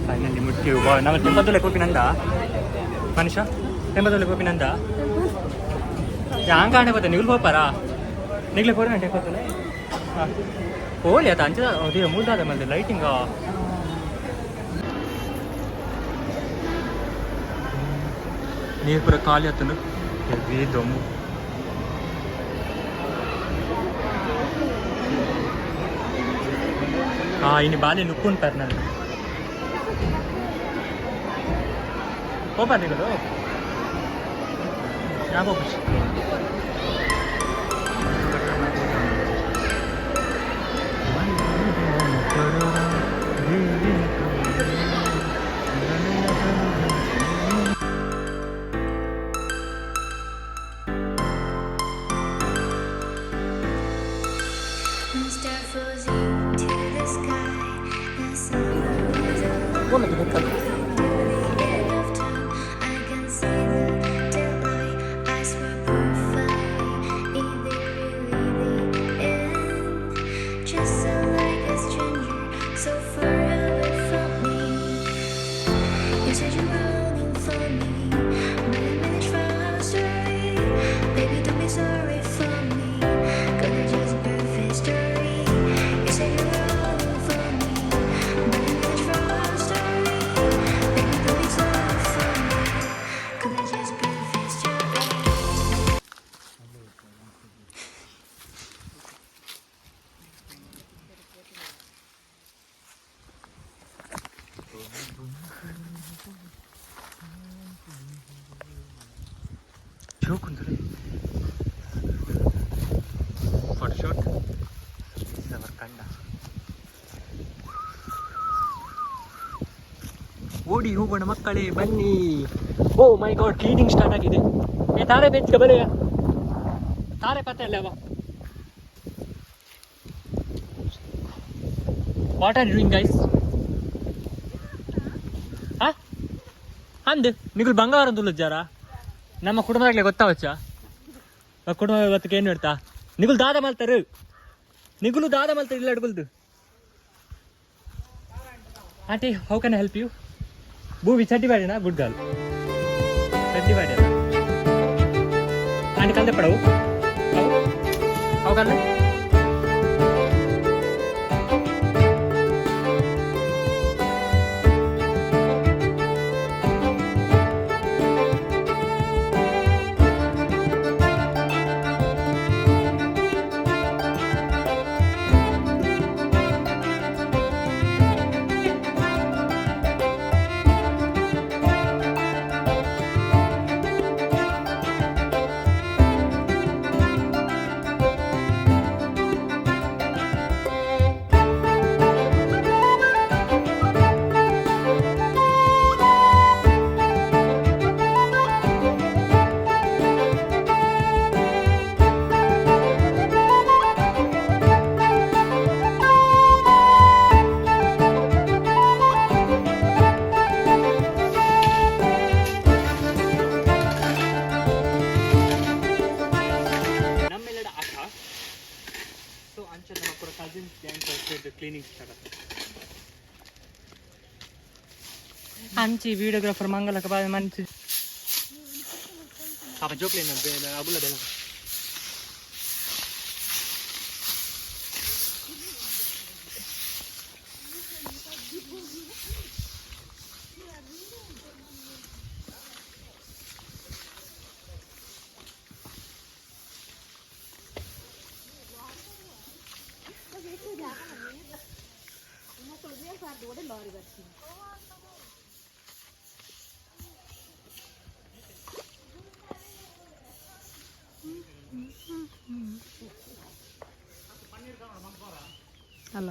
Finally ಮುಟ್ಟಿ. ನಮ್ಮ temple ಪೋಪಿನಂದ ಮನುಷ್ಯ, ಟೆಂಪಲ್ ಪೋಪಿನಂದ ಯಾಂಗ ಆಣೆ. ಬತ್ತ ನಿಗುಲ್ ಪೋಪಾರಾ? ನಿಗ್ಲೆ ಪೋರ ಟೆಂಪಲ್ ಪೋಲಿ ಆತ. ಅಂಚ ಅದೇ ಮೂಲ್ದಾದ ಮಲ್ದೆ ಲೈಟಿಂಗ್. ನೀರು ಪೂರ ಖಾಲಿ ಆತನು. ಹೆವಿ ದೊಮ್ಮು. ಹಾಂ, ಇನ್ನು ಬಾಲಿ ನುಕ್ಕುಂಟು ಪರ್ನಲ್ ಪೋಪ ನಿಗಲು ಯಾವ. When star falls into the sky, the summer is over. To the end of time, I can see the deadline. I swear perfect, either really the end. Just so like a stranger, so far away from me. You said you were longing for me, but I managed frustrate. Baby, don't be sorry for me. 'Cause it's just a perfect story. You said you were longing for me, but I managed frustrate. Baby, don't be sorry for me. 'Cause it's just a perfect story. ಜೋಕುಂದ್ರೆ photoshoot. Our ಕಂಡ. ಓಡಿ ಹೋಗೋಣ ಮಕ್ಕಳೇ, ಬನ್ನಿ. Oh my God, cleaning start ಆಗಿದೆ. ಏ ತಾರೆ ಬೆಚ್ಚ ಬರೆಯ ತಾರೆ ಪತ್ತೆ ಅಲ್ಲ. What are doing, guys? ಹಾ, ಅಂದ್ ನಿಗುಲ್ ಬಂಗಾರ ತುಲ್ಲಜ್ಜಾರ. ನಮ್ಮ ಕುಟುಂಬದಾಗಲೇ ಗೊತ್ತಾವಚ್ಚ. ಕುಟುಂಬ ಗೊತ್ತಕ್ಕೆ ಏನು ಹೇಳ್ತಾ? ನಿಗುಲ್ ದಾದ ಮಲ್ತಾರು, ನಿಗುಲು ದಾದ ಮಲ್ತಾರ ಇಲ್ಲ ಅಡ್ಗುಲ್ದು. Aunty, how can help you? ಭೂವಿ ಚಡ್ಡಿ ಬಾಡಿನಾ? Good girl. ಚಡ್ಡಿ ಬಾಡಿ ಆಂಟಿ. ಕಲ್ದೆ ಪಡವು ಅವು ಅವು ಕಲ್ದೆ. ಅಂಚಿ ವಿಡಿಯೋಗ್ರಾಫರ್ ಮಂಗಲಕ ಬಾರಿ ಮಂಚಿ ಪಾಪ ಜೋಕ್ಲೇನ ಅಗುಲ ಬೆಲ. ಅಲ್ಲ.